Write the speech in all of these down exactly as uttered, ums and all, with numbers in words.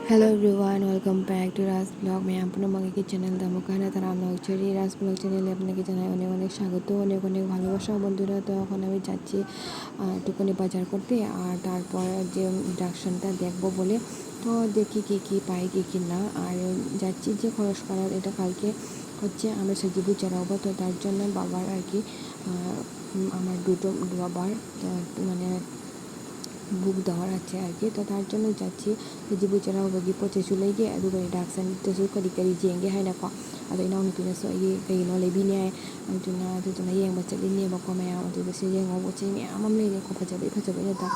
Hello everyone, welcome back to Raj Vlog. ꯃꯌꯥꯝ ꯄꯨꯝꯅꯃꯛ ꯑꯩꯒꯤ channelꯗ ꯑꯃꯨꯛꯀ ꯍꯟꯅ ꯇꯔꯥꯝꯅ ꯑꯣꯛꯆꯔꯤ꯫ Raj Vlog channelএ আপোনাকে জানাই অনেক অনেক স্বাগত, অনেক অনেক ভালোবাসা বন্ধুরা। তো এখন আমি যাচ্ছি, আহ, একটুখানি বাজার করতে, আর তারপর যে inductionটা দেখবো বলে। তো দেখি কী কী পাই, কী কী না। আর যাচ্ছি যে খরচ করার, এটা কালকে হচ্ছে আমার সজীবু চেরাউবা, তো তার জন্য বাবার আর কি, আহ, উম, আমার দুটো বাবার, আহ, মানে বুক দেওয়ার আছে আর কি। তো তার জন্য যাচ্ছি। ꯁꯖꯤꯕꯨ ꯆꯩꯔꯥꯎꯕꯒꯤ ꯄꯣꯠ ꯆꯩꯁꯨ ꯂꯩꯒꯦ, ꯑꯗꯨꯒ inductionꯗꯁꯨ ꯀꯔꯤ ꯀꯔꯤ ꯌꯦꯡꯒꯦ ꯍꯥꯏꯅꯀꯣ꯫ ꯑꯗꯣ ꯏꯅꯥꯎꯅꯨꯄꯤꯅꯁꯨ ꯑꯩꯒꯤ ꯀꯩꯅꯣ ꯂꯩꯕꯤꯅꯤ ꯍꯥꯏ꯫ ꯑꯗꯨꯅ, ꯑꯗꯨꯗꯨꯅ ꯌꯦꯡꯕ ꯆꯠꯂꯤꯅꯦꯕꯀꯣ ꯃꯌꯥꯝ꯫ ꯑꯗꯨꯒ ꯁꯤ ꯌꯦꯡꯉꯣ, ꯄꯣꯠ ꯆꯩ ꯃꯌꯥꯝ ꯑꯃ ꯂꯩꯔꯦꯀꯣ, ꯐꯖꯕꯩ ꯐꯖꯕꯩ ꯉꯥꯛꯇ꯫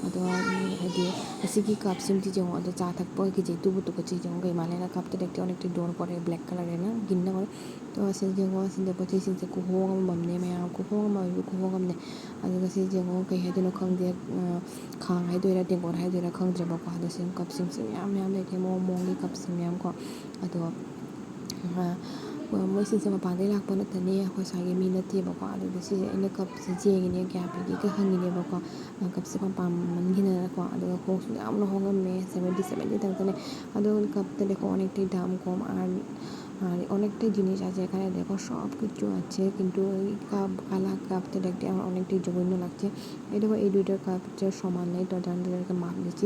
ꯑꯗꯣ, ꯎꯝ, ꯍꯥꯏꯗꯤ ꯑꯁꯤꯒꯤ cupꯁꯤꯃꯗꯤ ꯌꯦꯡꯉꯣ꯫ ꯑꯗꯣ ꯆꯥ ꯊꯛꯄꯒꯤ ꯇꯨꯕꯨ ꯇꯨꯀꯠꯆꯩ, ꯌꯦꯡꯉꯣ ꯀꯩ ꯃꯥꯜꯂꯦꯅ꯫ Cupꯇ ꯂꯩꯇꯦ, ꯑꯣꯟꯅꯛꯇꯤ door ꯀꯣꯔꯦ, black colourꯅ ꯒꯤꯟꯅ ꯀꯣꯔꯦ꯫ ꯇꯣ ꯑꯁꯤ ꯌꯦꯡꯉꯣ, ꯑꯁꯤꯗ ꯄꯣꯠ ꯆꯩꯁꯤꯡꯁꯦ ꯈꯨꯍꯣꯡ ꯑꯃꯃꯝꯅꯦ ꯃꯌꯥꯝ, ꯈꯨꯍꯣꯡ ꯑꯃ ꯑꯣꯏꯕ ꯈꯨꯍꯣꯡ ꯑꯃꯅꯦ꯫ ꯑꯗꯨꯒ ꯁꯤ ꯌꯦꯡꯉꯣ, ꯀꯩ ꯍꯥꯏꯗꯣꯏꯅꯣ ꯈꯪꯗꯦ, ꯑ, ꯈꯥꯡ ꯍꯥꯏꯗꯣꯏꯔꯥ ꯇꯦꯡꯀꯣꯠ ꯍꯥꯏꯗꯣꯏꯔꯥ ꯈꯪꯗ꯭ꯔꯦꯕꯀꯣ꯫ ꯑꯗꯣ ꯁꯤ cupꯁꯤꯡꯁꯦ ꯃꯌꯥꯝ ꯃꯌꯥꯝ ꯂꯩꯔꯦ, ꯃꯑꯣꯡ ꯃꯑꯣꯡꯒꯤ cupꯁꯤꯡ ꯃꯌꯥꯝ ꯀꯣ꯫ ꯑꯗꯣ, ꯑ, ꯃꯣꯏꯁꯤꯡꯁꯦ ꯃꯄꯥꯟꯗꯩ ꯂꯥꯛꯄ ꯅꯠꯇꯅꯤ, ꯑꯩꯈꯣꯏ ꯁ꯭ꯋꯥꯏꯒꯤ ꯃꯤ ꯅꯠꯇꯦꯕꯀꯣ꯫ ꯑꯗꯨꯗ ꯁꯤꯁꯦ ꯑꯩꯅ cupꯁꯦ ꯌꯦꯡꯉꯤꯅꯦ, ꯀꯌꯥ ꯄꯤꯒꯦꯒ ꯍꯪꯉꯤꯅꯦꯕꯀꯣ꯫ ꯑ, cupꯁꯦ ꯄꯥꯝ ꯄꯥꯝꯃꯟꯈꯤꯗꯅꯀꯣ꯫ ꯑꯗꯨꯒ ꯍꯣꯡꯁꯨ ꯌꯥꯝꯅ ꯍꯣꯡꯉꯝꯃꯦ, seventy seventy ꯇꯪꯇꯅꯦ꯫ ꯑꯗꯣ cupꯇꯗꯤꯀꯣ ꯑꯣꯟꯅꯛꯇꯩ ꯗꯥꯝ ꯀꯣꯝ ꯑꯥꯔ ꯑ, ꯑꯣꯟꯅꯛꯇꯩ ꯖꯤꯅꯤꯁ ꯍꯥꯏꯁꯦ ꯀꯥꯏꯗꯩꯀꯣ, সব কিছু আছে, কিন্তু এই কাপ, কালা কাপ তো দেখতে আমার অনেকটাই জঘন্য লাগছে। এই দেখো, এই দুইটার কাপের সমান নেই, তো জানতে তাদেরকে মাপ দিচ্ছি।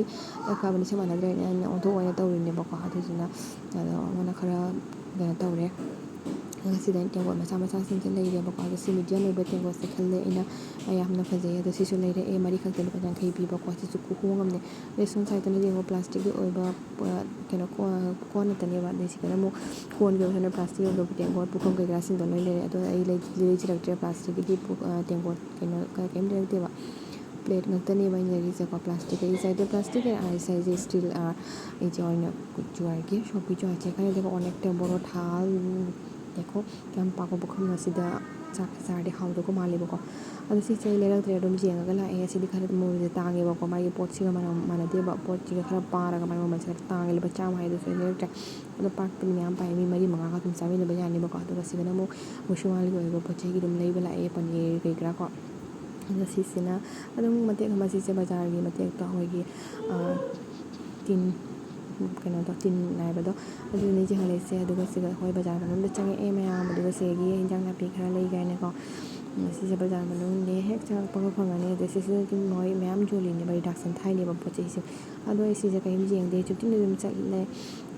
এই কাপ নিচে বানাতে, অত ꯑꯣꯏꯅ ꯇꯧꯔꯤꯅꯦꯕꯀꯣ꯫ ꯑꯗꯨꯗꯨꯅ, ꯑꯗꯣ ꯑꯩꯉꯣꯟꯗ ꯈꯔ ꯀꯩꯅꯣ ꯇꯧꯔꯦ꯫ ꯑꯗꯨꯒ ꯁꯤꯗ ꯑꯩꯅ ꯇꯦꯡꯀꯣꯠ ꯃꯆꯥ ꯃꯆꯥꯁꯤꯡꯁꯦ ꯂꯩꯔꯦꯕꯀꯣ꯫ ꯑꯗꯣ ꯁꯤ medium ꯑꯣꯏꯕ ꯇꯦꯡꯀꯣꯠꯁꯦ ꯈꯜꯂꯦ ꯑꯩꯅ, ꯌꯥꯝꯅ ꯐꯖꯩ꯫ ꯑꯗꯣ ꯁꯤꯁꯨ ꯂꯩꯔꯛꯑꯦ, ꯃꯔꯤꯈꯛꯇ ꯂꯨꯄꯥ ꯌꯥꯡꯈꯩ ꯄꯤꯕꯀꯣ꯫ ꯁꯤꯁꯨ ꯈꯨꯍꯣꯡ ꯑꯃꯅꯦ꯫ ꯑꯗꯩ ꯁꯣꯝ ꯁꯥꯏꯠꯇꯅ ꯌꯦꯡꯉꯣ, plasticꯀꯤ ꯑꯣꯏꯕ, ꯄ-, ꯀꯩꯅꯣ, ꯀꯣ-, ꯀꯣꯟ ꯉꯥꯛꯇꯅꯦꯕ꯫ ꯑꯗꯩ ꯁꯤꯗꯅ ꯑꯃꯨꯛ ꯀꯣꯟꯒꯤ ꯑꯣꯏꯔꯒꯅ plastic ꯑꯣꯏꯕ ꯇꯦꯡꯀꯣꯠ, ꯄꯨꯈꯝ ꯀꯩꯀꯥꯁꯤꯡꯗꯣ ꯂꯣꯏ ꯂꯩꯔꯦ꯫ ꯑꯗꯣ ꯑꯩ ꯂꯩ-, ꯂꯩꯖꯔꯛꯇ꯭ꯔꯦ plasticꯀꯤꯗꯤ, ꯄꯨ-, ꯑ, ꯇꯦꯡꯀꯣꯠ ꯀꯩꯅꯣ ꯀ-, ꯀꯩꯝ ꯂꯩꯔꯛꯇꯦꯕ꯫ Plate ꯉꯥꯛꯇꯅꯦꯕ ꯑꯩꯅ ꯂꯩꯔꯤꯁꯦꯀꯣ꯫ Plastic ꯑꯩ ꯆꯥꯏꯗꯦ, plastic ꯑꯩ size steel, ꯑ, ꯑꯩꯁꯦ ꯑꯣꯏꯅ ꯀꯨꯆꯨ ꯍꯥꯏꯔꯒꯦ, ꯁꯣꯛ ꯀꯨꯆꯨ ꯍꯥꯏꯁꯦ ꯀꯥꯏꯗꯦꯀꯣ꯫ ꯑꯣꯟꯅꯛꯇ ꯕꯣꯔꯣ ꯊꯥꯜ, ꯉꯥꯏꯈꯣ, ꯌꯥꯝ ꯄꯥꯛꯄ ꯄꯨꯈꯝ ꯑꯁꯤꯗ ꯆꯥꯛꯁꯦ ꯆꯥꯔꯗꯤ ꯍꯥꯎꯗꯧꯕ ꯃꯥꯜꯂꯦꯕꯀꯣ꯫ ꯑꯗꯣ ꯁꯤꯁꯦ ꯑꯩ ꯂꯩꯔꯛꯇ꯭ꯔꯦ, ꯑꯗꯨꯝ ꯌꯦꯡꯉꯒ ꯂꯥꯛꯑꯦ꯫ ꯑꯁꯤꯗꯤ ꯈꯔ ꯃꯃꯜꯁꯦ ꯇꯥꯡꯉꯦꯕꯀꯣ, ꯃꯥꯒꯤ ꯄꯣꯠꯁꯤꯒ ꯃꯥꯟꯅ-, ꯃꯥꯟꯅꯗꯦꯕ꯫ ꯄꯣꯠꯁꯤꯒ ꯈꯔ ꯄꯥꯔꯒ ꯃꯥꯒꯤ ꯃꯃꯜꯁꯦ ꯈꯔ ꯇꯥꯡꯉꯦ, ꯂꯨꯄꯥ ꯆꯥꯝꯃ ꯍꯥꯏꯗꯨꯁꯨ ꯑꯩ ꯂꯩꯔꯛꯇ꯭ꯔꯦ꯫ ꯑꯗꯣ ꯄꯥꯛꯄꯗꯤ ꯃꯌꯥꯝ ꯄꯥꯏ, ꯃꯤ ꯃꯔꯤ ꯃꯉꯥꯒ ꯑꯗꯨꯝ ꯆꯥꯃꯤꯟꯅꯕ ꯌꯥꯅꯤꯕꯀꯣ꯫ ꯑꯗꯨꯒ ꯁꯤꯗꯅ ꯑꯃꯨꯛ ꯃꯨꯁꯨꯃꯥꯜꯒꯤ ꯑꯣꯏꯕ ꯄꯣꯠ ꯆꯩꯒꯤ ꯑꯗꯨꯝ ꯂꯩꯕ ꯂꯥꯛꯑꯦ, ꯄꯅꯤꯔ ꯀꯩꯀꯔꯥ ꯀꯣ꯫ ꯑꯗꯣ ꯁꯤꯁꯤꯅ ꯑꯗꯨꯝ ꯃꯇꯦꯛ ꯑꯃ, ꯁꯤꯁꯦ ꯕꯖꯥꯔꯒꯤ ꯃꯇꯦꯛꯇꯣ ꯑꯩꯈꯣꯏꯒꯤ, ꯑ, ꯇꯤꯟ ꯀꯩꯅꯣꯗꯣ, ꯇꯤꯟ ꯅꯥꯏꯕꯗꯣ, ꯑꯗꯨꯅꯤ ꯆꯤꯡꯍꯜꯂꯤꯁꯦ꯫ ꯑꯗꯨꯒ ꯁꯤꯒ ꯑꯩꯈꯣꯏ ꯕꯖꯥꯔ ꯃꯅꯨꯡꯗ ꯆꯪꯉꯛꯑꯦ ꯃꯌꯥꯝ꯫ ꯑꯗꯨꯒ ꯁꯤꯗꯒꯤ ꯍꯤꯟꯖꯥꯡ ꯅꯥꯄꯤ ꯈꯔ ꯂꯩꯒꯦ ꯍꯥꯏꯅꯀꯣ꯫ ꯎꯝ, ꯁꯤꯁꯦ ꯕꯖꯥꯔ ꯃꯅꯨꯡꯅꯦ, ꯍꯦꯛ ꯆꯪꯉꯛꯄꯒ ꯐꯪꯉꯅꯤ꯫ ꯑꯗꯩ ꯁꯤꯁꯤꯗ ꯑꯗꯨꯝ ꯃꯣꯏ ꯃꯌꯥꯝ ꯌꯣꯜꯂꯤꯅꯦꯕ, ꯔꯤꯗꯥꯛꯁꯟ ꯊꯥꯏꯅꯦꯕ ꯄꯣꯠ ꯆꯩꯁꯦ꯫ ꯑꯗꯣ ꯑꯩ ꯁꯤꯁꯦ ꯀꯔꯤꯝ ꯌꯦꯡꯗꯦ, ꯆꯨꯝꯇꯤꯡꯗ ꯑꯗꯨꯝ ꯆꯠꯂꯦ꯫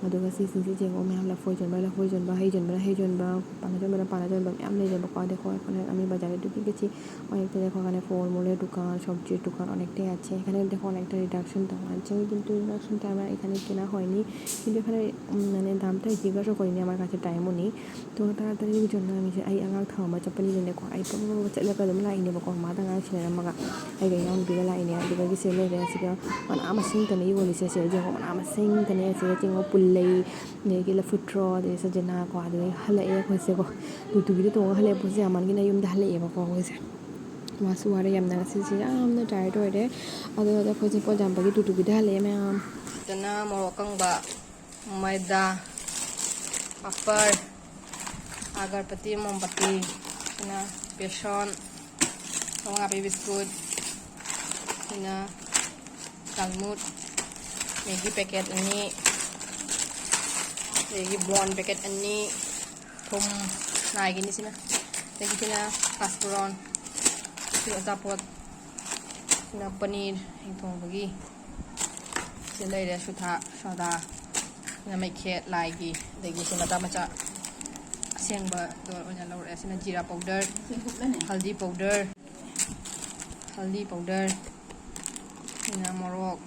ꯑꯗꯨꯒ ꯁꯤꯁꯤꯡꯁꯦ ꯌꯦꯡꯉꯣ ꯃꯌꯥꯝ, ꯂꯐꯣꯏ ꯌꯣꯟꯕ, ꯂꯐꯣꯏ ꯌꯣꯟꯕ, ꯍꯩ ꯌꯣꯟꯕꯅ ꯍꯩ ꯌꯣꯟꯕ, ꯄꯥꯅ ꯌꯣꯟꯕꯅ ꯄꯥꯅ ꯌꯣꯟꯕ ꯃꯌꯥꯝ ꯂꯩꯔꯦꯕꯀꯣ। দেখো, এখন আমি বাজারে ঢুকে গেছি। অনেকটা দেখো এখানে ফলমূলের দোকান, সবজির দোকান অনেকটাই আছে। এখানে দেখো অনেকটা রিডাকশন দেওয়া আছে, কিন্তু রিডাকশন দেওয়ার এখানে কেনা হয়নি, কিন্তু এখানে, উম, মানে দামটা জিজ্ঞাসা করিনি, আমার কাছে টাইমও নেই। তো তাড়াতাড়ির জন্য আমি যে, ꯑꯩ ꯑꯉꯥꯡ ꯊꯝꯃꯝꯕ ꯆꯠꯄꯅꯤꯅꯅꯦꯀꯣ, ꯑꯩ ꯄꯨꯡ ꯆꯠꯂꯒ ꯑꯗꯨꯝ ꯂꯥꯛꯏꯅꯦꯕꯀꯣ, ꯃꯃꯥꯗ ꯑꯉꯥꯡ ꯁꯦꯟꯅꯔꯝꯃꯒ ꯑꯩꯒ ꯏꯅꯥꯎꯅꯨꯄꯤꯒ ꯂꯥꯛꯏꯅꯦ꯫ ꯑꯗꯨꯗꯒꯤ ꯁꯤꯗ ꯂꯩꯔꯦ, ꯁꯤꯗ ꯃꯅꯥ ꯃꯁꯤꯡꯇꯅꯦ ꯌꯣꯜꯂꯤꯁꯦ꯫ ꯁꯤꯗ ꯌꯦꯡꯉꯣ, ꯃꯅꯥ ꯃꯁꯤꯡꯇꯅꯦ꯫ ꯁꯤꯗ ꯌꯦꯡꯉꯣ, ꯄꯨꯜꯂꯩ, ꯑꯗꯒꯤ ꯂꯐꯨꯊ꯭ꯔꯣ, ꯑꯗꯒꯤ ꯁꯖꯅꯥꯀꯣ꯫ ꯑꯗꯨꯗꯒꯤ ꯍꯜꯂꯛꯑꯦ ꯑꯩꯈꯣꯏꯁꯦꯀꯣ, ꯇꯨꯇꯨꯒꯤꯗ ꯇꯣꯡꯉꯒ ꯍꯜꯂꯛꯑꯦ꯫ ꯄꯣꯠꯁꯦ ꯌꯥꯝꯃꯟꯒꯤꯅ ꯌꯨꯝꯗ ꯍꯜꯂꯛꯑꯦꯕꯀꯣ ꯑꯩꯈꯣꯏꯁꯦ꯫ ꯃꯥꯁꯨ ꯋꯥꯔꯦ ꯌꯥꯝꯅ, ꯉꯁꯤꯁꯦ ꯌꯥꯝꯅ ꯇꯥꯌꯔꯗ ꯑꯣꯏꯔꯦ꯫ ꯑꯗꯨꯅ ꯑꯩꯈꯣꯏꯁꯦ ꯄꯣꯠ ꯌꯥꯝꯕꯒꯤ ꯇꯨꯇꯨꯒꯤꯗ ꯍꯜꯂꯛꯑꯦ ꯃꯌꯥꯝ꯫ ꯁꯤꯗꯅ ꯃꯣꯔꯣꯛ ꯑꯀꯪꯕ, ꯃꯣꯏꯗꯥ, ꯄꯥꯄꯔ, ꯑꯒꯔꯕꯇꯤ, ꯃꯣꯝꯕꯇꯤ, ꯁꯤꯅ ꯕꯦꯁꯣꯟ, ꯁꯣꯝ ꯅꯥꯀꯨꯞꯄꯤ ꯕꯤꯁꯀꯨꯠ, ꯁꯤꯅ ꯀꯜꯃꯨꯠ, ꯃꯦꯒꯤ ꯄꯦꯀꯦꯠ ꯑꯅꯤ, ꯑꯗꯒꯤ ꯕꯣꯟ ꯄꯦꯀꯦꯠ ꯑꯅꯤ, ꯊꯨꯝ ꯂꯥꯏꯒꯤꯅꯤ ꯁꯤꯅ, ꯑꯗꯒꯤ ꯁꯤꯅ ꯄꯥꯁꯄꯨꯔꯣꯟ, ꯁꯤ ꯑꯆꯥꯄꯣꯠ, ꯁꯤꯅ ꯄꯅꯤꯔ ꯍꯤꯡ ꯊꯣꯡꯕꯒꯤ, ꯁꯤ ꯂꯩꯔꯦ ꯁꯨꯊꯥ, ꯁꯣꯗꯥ, ꯁꯤꯅ ꯃꯩꯈꯦꯠ ꯂꯥꯏꯒꯤ, ꯑꯗꯒꯤ ꯁꯤ ꯃꯆꯥ ꯃꯆꯥ ꯑꯁꯦꯡꯕꯗꯣ ꯑꯣꯏꯅ ꯂꯧꯔꯛꯑꯦ꯫ ꯁꯤꯅ ꯖꯤꯔꯥ ꯄꯥꯎꯗꯔ, ꯍꯜꯗꯤ ꯄꯥꯎꯗꯔ, ꯍꯜꯗꯤ ꯄꯥꯎꯗꯔ, ꯁꯤꯅ ꯃꯣꯔꯣꯛ,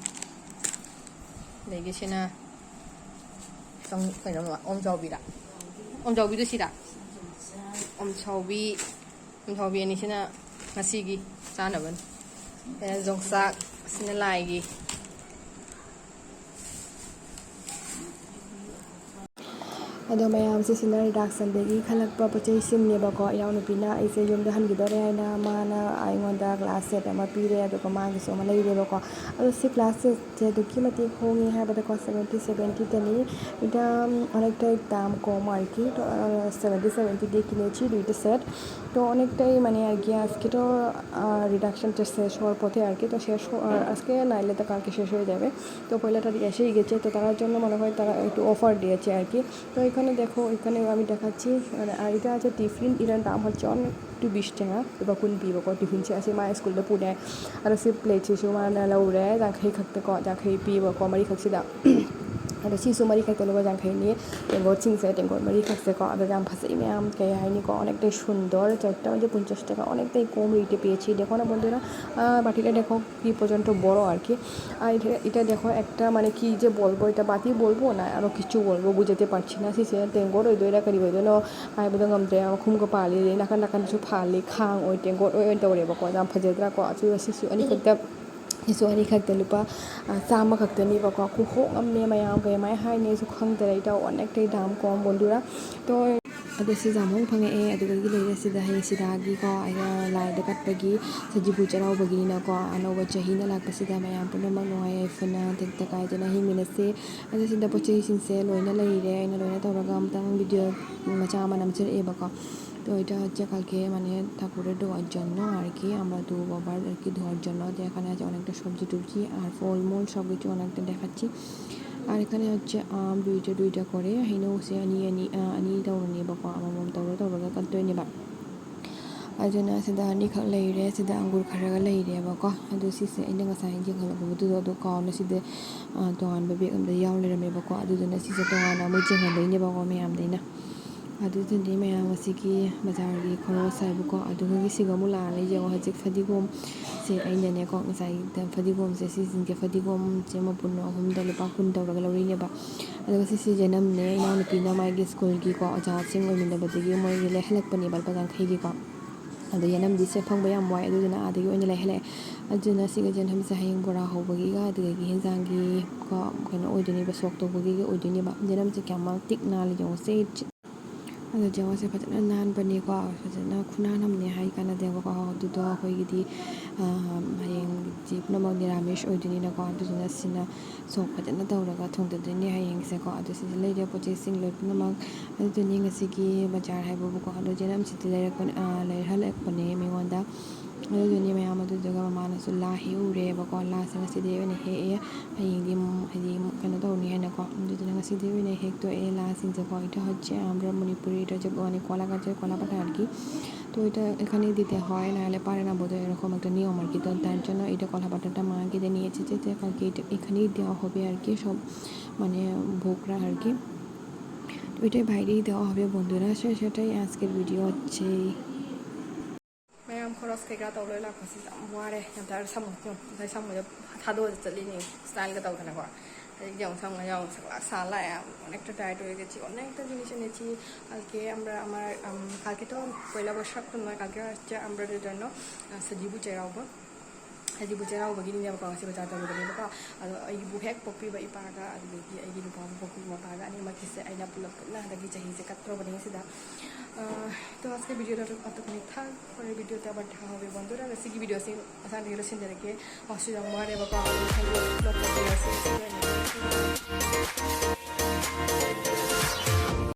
ꯑꯗꯒꯤ ꯁꯤꯅ ꯀꯩꯅꯣ, ꯑꯣꯝꯖꯥꯎꯕꯤꯔ? ꯑꯣꯝꯖꯥꯎꯕꯤꯗꯣ ꯁꯤꯔ? ꯑꯣꯝꯁꯥꯎꯕꯤ, ꯑꯣꯝꯁꯥꯎꯕꯤ ꯑꯅꯤꯁꯤꯅ ꯉꯁꯤꯒꯤ ꯆꯥꯅꯕꯅꯤ꯫ ꯑꯗꯩ ꯌꯣꯡꯆꯥꯛ, ꯑꯁꯤꯅ ꯂꯥꯏꯒꯤ꯫ ꯑꯗꯣ ꯃꯌꯥꯝꯁꯤꯁꯤꯅ ꯔꯤꯗꯥꯛꯁꯟꯗꯒꯤ ꯈꯜꯂꯛꯄ ꯄꯣꯠ ꯆꯩꯁꯤꯡꯅꯦꯕꯀꯣ꯫ ꯏꯅꯥꯎꯅꯨꯄꯤꯅ ꯑꯩꯁꯦ ꯌꯨꯝꯗ ꯍꯟꯈꯤꯗꯣꯔꯦ ꯍꯥꯏꯅ ꯃꯥꯅ ꯑꯩꯉꯣꯟꯗ ꯒ꯭ꯂꯥꯁ ꯁꯦꯠ ꯑꯃ ꯄꯤꯔꯦ, ꯑꯗꯨꯒ ꯃꯥꯒꯤꯁꯨ ꯑꯃ ꯂꯩꯔꯦꯕꯀꯣ꯫ ꯑꯗꯣ ꯁꯤ ꯒ꯭ꯂꯥꯁ ꯁꯦꯠꯁꯦ ꯑꯗꯨꯛꯀꯤ ꯃꯇꯤꯛ ꯍꯣꯡꯉꯤ ꯍꯥꯏꯕꯗꯀꯣ, ꯁꯕꯦꯟꯇꯤ ꯁꯕꯦꯟꯇꯤꯗꯅꯤ। এটা, উম, অনেকটাই দাম কম আর কি। তো, আহ, সেভেন্টি সেভেন্টি দিয়ে কিনেছি দুইটা সেট। তো অনেকটাই মানে আর কি আজকে তো, আহ, রিডাকশনটা শেষ হওয়ার পথে আর কি। তো শেষ হ-, আহ, আজকে নাইলে তো কালকে শেষ হয়ে যাবে। তো পয়লা তারিখ এসেই গেছে, তো তার জন্য মনে হয় তারা একটু অফার দিয়েছে আর কি। তো এখানে দেখো, এখানে আমি দেখাচ্ছি, মানে, আর এটা আছে টিফিন, এটার দাম হচ্ছে অনেক একটু বিশ টাকা, ꯂꯨꯄꯥ ꯀꯨꯟ ꯄꯤꯕꯀꯣ꯫ ꯇꯤꯐꯤꯟꯁꯦ ꯑꯁꯤ ꯃꯥ ꯁ꯭ꯀꯨꯜꯗ ꯄꯨꯅꯤ ꯍꯥꯏ꯫ ꯑꯗꯣ ꯁꯤ ꯄ꯭ꯂꯦꯠꯁꯤꯁꯨ ꯃꯥꯅ ꯂꯧꯔꯦ, ꯌꯥꯡꯈꯩ ꯈꯛꯇꯀꯣ, ꯌꯥꯡꯈꯩ ꯄꯤꯕꯀꯣ, ꯃꯔꯤꯈꯛꯁꯤꯗ꯫ ꯑꯗꯣ ꯁꯤꯁꯨ ꯃꯔꯤꯈꯛꯇ ꯂꯨꯄꯥ ꯌꯥꯡꯈꯩꯅꯤ, ꯇꯦꯡꯀꯣꯠꯁꯤꯡꯁꯦ ꯇꯦꯡꯀꯣꯠ ꯃꯔꯤꯈꯛꯁꯦꯀꯣ꯫ ꯑꯗꯣ ꯌꯥꯝ ꯐꯖꯩ ꯃꯌꯥꯝ, ꯀꯩ ꯍꯥꯏꯅꯤꯀꯣ, ꯑꯣꯅꯦꯛꯇꯩ ꯁꯨꯟꯗꯣꯔ, ꯆꯥꯔꯇ ꯑꯣꯏꯗꯤ পঞ্চাশ টাকা, অনেকটাই কম রেটে পেয়েছি। দেখো না বন্ধুরা, আহ, বাটিটা দেখো কি পর্যন্ত বড় আর কি। আর এটা, এটা দেখো একটা, মানে, কি যে বলবো, এটা বাটি বলবো না আরও কিছু বলবো, বুঝাতে পারছি না। ꯁꯤꯁꯦ ꯇꯦꯡꯀꯣꯠ ꯑꯣꯏꯗꯣꯏꯔꯥ ꯀꯔꯤ ꯑꯣꯏꯗꯣꯏꯅꯣ ꯍꯥꯏꯕꯗꯣ ꯉꯝꯗ꯭ꯔꯦ꯫ ꯃꯈꯨꯝꯒ ꯄꯥꯜꯂꯤ, ꯑꯗꯩ ꯅꯥꯀꯟ ꯅꯥꯀꯟꯗꯁꯨ ꯐꯥꯜꯂꯤ, ꯈꯥꯡ ꯑꯣꯏ, ꯇꯦꯡꯀꯣꯠ ꯑꯣꯏ ꯑꯣꯏꯅ ꯇꯧꯔꯦꯕꯀꯣ꯫ ꯌꯥꯝ ꯐꯖꯗ꯭ꯔꯥꯀꯣ? ꯑꯗꯨꯒ ꯁꯤꯁꯨ ꯑꯅꯤꯈꯛꯇ, ꯁꯤꯁꯨ ꯑꯅꯤꯈꯛꯇ ꯂꯨꯄꯥ, ꯑ, ꯆꯥꯝꯃ ꯈꯛꯇꯅꯦꯕꯀꯣ꯫ ꯈꯨꯍꯣꯡ ꯑꯃꯅꯦ ꯃꯌꯥꯝ, ꯀꯩꯃꯥꯏ ꯍꯥꯏꯅꯤ ꯑꯩꯁꯨ ꯈꯪꯗꯔꯦ, ꯏꯇꯥꯎ, ꯑꯣꯅꯦꯛꯇꯩ ꯗꯥꯝ ꯀꯣꯝ ꯕꯣꯟꯗꯨꯔꯥ꯫ ꯇꯣ ꯑꯗꯣ ꯁꯤ ꯖꯥꯝ ꯍꯣꯡ ꯐꯪꯉꯛꯑꯦ꯫ ꯑꯗꯨꯗꯒꯤ ꯂꯩꯔꯦ ꯁꯤꯗ ꯍꯌꯦꯡ ꯁꯤꯗꯥꯒꯤꯀꯣ, ꯑꯩꯅ ꯂꯥꯏꯗ ꯀꯠꯄꯒꯤ ꯁꯖꯤꯕꯨ ꯆꯩꯔꯥꯎꯕꯒꯤꯅꯀꯣ, ꯑꯅꯧꯕ ꯆꯍꯤꯅ ꯂꯥꯛꯄꯁꯤꯗ ꯃꯌꯥꯝ ꯄꯨꯝꯅꯃꯛ ꯅꯨꯡꯉꯥꯏ ꯌꯥꯏꯐꯅ ꯇꯦꯛꯇ ꯀꯥꯏꯗꯅ ꯍꯤꯡꯃꯤꯟꯅꯁꯦ꯫ ꯑꯗꯣ ꯁꯤꯗ ꯄꯣꯠ ꯆꯩꯁꯤꯡꯁꯦ ꯂꯣꯏꯅ ꯂꯩꯔꯦ꯫ ꯑꯩꯅ ꯂꯣꯏꯅ ꯇꯧꯔꯒ ꯑꯃꯨꯛꯇꯪ ꯚꯤꯗꯤꯑꯣ ꯃꯆꯥ ꯑꯃ ꯅꯝꯖꯔꯛꯑꯦꯕꯀꯣ꯫ তো এটা হচ্ছে কালকে মানে ঠাকুরের দেওয়ার জন্য আর কি, আমরা তো বাবার আর কি দেওয়ার জন্য। তো এখানে আছে অনেকটা সবজি টবজি আর ফলমূল, সব কিছু অনেকটা দেখাচ্ছি। আর এখানে হচ্ছে আম দুইটা দুইটা করে, ꯍꯩꯅꯧꯁꯦ ꯑꯅꯤ ꯑꯅꯤ, ꯑ, ꯑꯅꯤ ꯇꯧꯔꯅꯦꯕꯀꯣ, ꯑꯃꯃꯝ ꯇꯧꯔ ꯇꯧꯔꯒ ꯀꯠꯇꯣꯏꯅꯦꯕ꯫ ꯑꯗꯨꯅ ꯁꯤꯗ ꯑꯅꯤꯈꯛ ꯂꯩꯔꯦ, ꯁꯤꯗ ꯑꯪꯒꯨꯔ ꯈꯔꯒ ꯂꯩꯔꯦꯕꯀꯣ꯫ ꯑꯗꯣ ꯁꯤꯁꯦ ꯑꯩꯅ ꯉꯁꯥꯏ ꯌꯦꯡꯍꯜꯂꯛꯄꯗꯨꯗꯣ, ꯑꯗꯣ ꯀꯥꯎꯅ ꯁꯤꯗ, ꯑ, ꯇꯣꯉꯥꯟꯕ ꯕꯦꯒ ꯑꯝꯗ ꯌꯥꯎ ꯂꯩꯔꯝꯃꯦꯕꯀꯣ꯫ ꯑꯗꯨꯗꯨꯅ ꯁꯤꯁꯦ ꯇꯣꯉꯥꯟꯅ ꯑꯃꯨꯛ ꯌꯦꯡꯍꯟꯗꯣꯏꯅꯦꯕꯀꯣ ꯃꯌꯥꯝꯗ ꯑꯩꯅ꯫ ꯑꯗꯨꯗꯨꯅꯦ ꯃꯌꯥꯝ ꯉꯁꯤꯒꯤ ꯕꯖꯥꯔꯒꯤ ꯈꯣꯔꯣꯁ ꯍꯥꯏꯕꯀꯣ꯫ ꯑꯗꯨꯒꯤ ꯁꯤꯒ ꯑꯃꯨꯛ ꯂꯥꯛꯑꯒ ꯌꯦꯡꯉꯣ, ꯍꯧꯖꯤꯛ ꯐꯗꯤꯒꯣꯝꯁꯦ ꯑꯩꯅꯅꯦꯀꯣ, ꯉꯁꯥꯏ ꯐꯗꯤꯒꯣꯝꯁꯦ, ꯁꯤꯁꯤꯡꯁꯦ ꯐꯗꯤꯒꯣꯝꯁꯦ ꯃꯄꯨꯟ ꯑꯍꯨꯝꯗ ꯂꯨꯄꯥ ꯀꯨꯟ ꯇꯧꯔꯒ ꯂꯧꯔꯤꯅꯦꯕ꯫ ꯑꯗꯨꯒ ꯁꯤꯁꯦ ꯌꯦꯅꯝꯅꯦ, ꯏꯅꯥꯎꯅꯨꯄꯤꯅ ꯃꯥꯒꯤ ꯁ꯭ꯀꯨꯜꯒꯤꯀꯣ, ꯑꯣꯖꯥꯁꯤꯡ ꯑꯣꯏꯃꯤꯟꯅꯕꯗꯒꯤ ꯃꯣꯏꯒꯤ ꯂꯩꯍꯜꯂꯛꯄꯅꯦꯕ, ꯂꯨꯄꯥ ꯌꯥꯡꯈꯩꯒꯤꯀꯣ꯫ ꯑꯗꯣ ꯌꯦꯅꯝꯗꯤ ꯁꯦ ꯐꯪꯕ ꯌꯥꯝ ꯋꯥꯏ, ꯑꯗꯨꯗꯨꯅ ꯑꯥꯗꯒꯤ ꯑꯣꯏꯅ ꯂꯩꯍꯜꯂꯛꯑꯦ꯫ ꯑꯗꯨꯅ ꯁꯤꯒ ꯌꯦꯅꯝꯁꯦ ꯍꯌꯦꯡ ꯕꯣꯔꯥ ꯍꯧꯕꯒꯤꯒ ꯑꯗꯨꯗꯒꯤ ꯍꯦꯟꯖꯥꯡꯒꯤ ꯀꯣ ꯀꯩꯅꯣ ꯑꯣꯏꯗꯣꯏꯅꯦꯕ, ꯁꯣꯛ ꯇꯧꯕꯒꯤꯒ ꯑꯣꯏꯗꯣꯏꯅꯦꯕ꯫ ꯌꯦꯅꯝꯁꯦ ꯀꯌꯥꯝ ꯃꯇꯤꯛ ꯅꯥꯜꯂꯤ ꯌꯦꯡꯉꯨꯁꯦ꯫ ꯑꯗꯣ ꯌꯦꯡꯉꯨꯁꯦ, ꯐꯖꯅ ꯅꯥꯟꯕꯅꯤꯀꯣ, ꯐꯖꯅ ꯈꯨꯅꯥꯟ ꯑꯃꯅꯦ ꯍꯥꯏ ꯀꯥꯟꯅꯗꯦꯕꯀꯣ꯫ ꯑꯗꯨꯗꯣ ꯑꯩꯈꯣꯏꯒꯤꯗꯤ ꯍꯌꯦꯡꯁꯤ ꯄꯨꯝꯅꯃꯛ ꯅꯤꯔꯥꯃꯤꯁ ꯑꯣꯏꯗꯣꯏꯅꯤꯅꯀꯣ꯫ ꯑꯗꯨꯗꯨꯅ ꯁꯤꯅ ꯁꯣꯛ ꯐꯖꯅ ꯇꯧꯔꯒ ꯊꯣꯡꯗꯗꯣꯏꯅꯦ ꯍꯌꯦꯡꯁꯦꯀꯣ꯫ ꯑꯗꯨ ꯁꯤꯗ ꯂꯩꯔꯤꯕ ꯄꯣꯠ ꯆꯩꯁꯤꯡ ꯂꯣꯏ ꯄꯨꯝꯅꯃꯛ꯫ ꯑꯗꯨꯗꯨꯅꯤ ꯉꯁꯤꯒꯤ ꯕꯖꯥꯔ ꯍꯥꯏꯕꯕꯨꯀꯣ꯫ ꯑꯗꯣ ꯌꯦꯅꯝꯁꯤꯗꯤ ꯂꯩꯔꯛꯄꯅꯦ, ꯂꯩꯍꯜꯂꯛꯄꯅꯦ ꯃꯤꯉꯣꯟꯗ꯫ ꯑꯗꯨꯗꯨꯅꯤ ꯃꯌꯥꯝ꯫ ꯑꯗꯨꯗꯨꯒ ꯃꯃꯥꯅꯁꯨ ꯂꯥ ꯍꯦꯛꯎꯔꯦꯕꯀꯣ꯫ ꯂꯥꯁꯦ ꯉꯁꯤꯗꯤ ꯑꯣꯏꯅ ꯍꯦꯛꯑꯦ, ꯍꯌꯦꯡꯗꯤ ꯍꯥꯏꯗꯤ ꯀꯩꯅꯣ ꯇꯧꯅꯤ ꯍꯥꯏꯅꯀꯣ꯫ ꯑꯗꯨꯗꯨꯅ ꯉꯁꯤꯗꯤ ꯑꯣꯏꯅ ꯍꯦꯛꯇꯣꯛꯑꯦ ꯂꯥꯁꯤꯡꯁꯦꯀꯣ꯫ এটা হচ্ছে আমরা মণিপুরি, এটা হচ্ছে মানে কলা গাছের কলা পাতা আর কি। তো এটা এখানেই দিতে হয়, নাহলে পারে না বোধহয় এরকম একটা নিয়ম আর কি। তো তার জন্য এটা কলা পাতাটা মাকে দিয়ে নিয়ে এসেছে, যে কালকে এটা এখানেই দেওয়া হবে আর কি, সব মানে ভোগরা আর কি। তো এটাই বাইরেই দেওয়া হবে বন্ধুরা। সে সেটাই আজকের ভিডিও হচ্ছে। ꯃꯌꯥꯝ ꯈꯣꯔꯣꯁ ꯀꯩꯀꯥ ꯇꯧ ꯂꯣꯏ ꯂꯥꯛꯄꯁꯤ ꯌꯥꯝ ꯋꯥꯔꯦ꯫ ꯌꯥꯝ ꯇꯥꯔꯦ꯫ ꯁꯝꯃꯣ ꯌꯦꯡꯉꯣ꯫ ꯉꯁꯥꯏ ꯁꯝꯃꯣꯏꯗ ꯊꯥꯗꯣꯛꯑꯒ ꯆꯠꯂꯤꯅꯤ ꯁ꯭ꯇꯥꯏꯜꯒ ꯇꯧꯗꯅꯀꯣ꯫ ꯍꯧꯖꯤꯛ ꯌꯦꯡꯉꯣ ꯁꯝꯒ ꯌꯦꯡꯉꯣ ꯁꯛꯂꯥꯛ ꯁꯥ ꯂꯥꯛꯑꯦ꯫ ꯑꯣꯟꯅꯦꯛꯇ ꯇꯥꯏꯠ ꯑꯣꯏꯒꯦ ꯆꯤ ꯑꯣꯟꯅꯦꯛꯇ ꯖꯤꯅꯤꯁ ꯑꯅꯤ ꯆꯤ ꯀꯜꯀꯦ ꯑꯝꯕ꯭ꯔ ꯑꯃꯔ ꯀꯜꯀꯦ ꯇꯣ ꯄꯣꯏꯂꯥ ꯕꯣꯏꯁꯥꯈ ꯅꯨꯡꯉꯥꯏ ꯀꯜꯀꯦ ꯆꯦ ꯑꯝꯕ꯭ꯔ ꯗꯅꯣ ꯁꯖꯤꯕꯨ ꯆꯩꯔꯥꯎꯕ ꯍꯥꯏꯗꯤ ꯕꯨ ꯆꯩꯔꯥꯎꯕꯒꯤꯅꯦꯕꯀꯣ ꯉꯁꯤ ꯕꯖꯥꯔ ꯇꯧꯔꯨꯕꯅꯦꯕꯀꯣ꯫ ꯑꯗꯣ ꯑꯩꯒꯤꯕꯨ ꯍꯦꯛ ꯄꯣꯛꯄꯤꯕ ꯏꯄꯥꯒ ꯑꯗꯨꯗꯒꯤ ꯑꯩꯒꯤ ꯅꯨꯄꯥꯕꯨ ꯄꯣꯛꯄꯤꯕ ꯃꯄꯥꯒ ꯑꯅꯤꯃꯛꯀꯤꯁꯦ ꯑꯩꯅ ꯄꯨꯂꯞ ꯄꯨꯟꯅ ꯍꯟꯗꯛꯀꯤ ꯆꯍꯤꯁꯦ ꯀꯠꯇ꯭ꯔꯕꯅꯦ ꯁꯤꯗ꯫ ꯑ, ꯇꯣ ꯑꯁꯀꯤ ꯚꯤꯗꯤꯑꯣꯗ ꯑꯇꯣꯞꯄꯅꯤ ꯊꯥꯛ ꯍꯣꯔꯦꯟ ꯚꯤꯗꯤꯑꯣꯗ ꯕꯟ ꯊꯥꯍꯧꯒꯦ ꯕꯟꯗꯨꯔ ꯉꯁꯤꯒꯤ ꯚꯤꯗꯤꯑꯣꯁꯦ ꯃꯁꯥꯗꯒꯤ ꯂꯣꯏꯁꯤꯟꯖꯔꯒꯦ꯫ ꯋꯥꯁꯨ ꯌꯥꯝ ꯋꯥꯔꯦꯕꯀꯣ꯫ ꯑꯗꯨ ꯊꯦꯡꯌꯨ꯫ ꯕ꯭ꯂꯣꯒ ꯇꯧꯕꯤꯔꯁꯤ꯫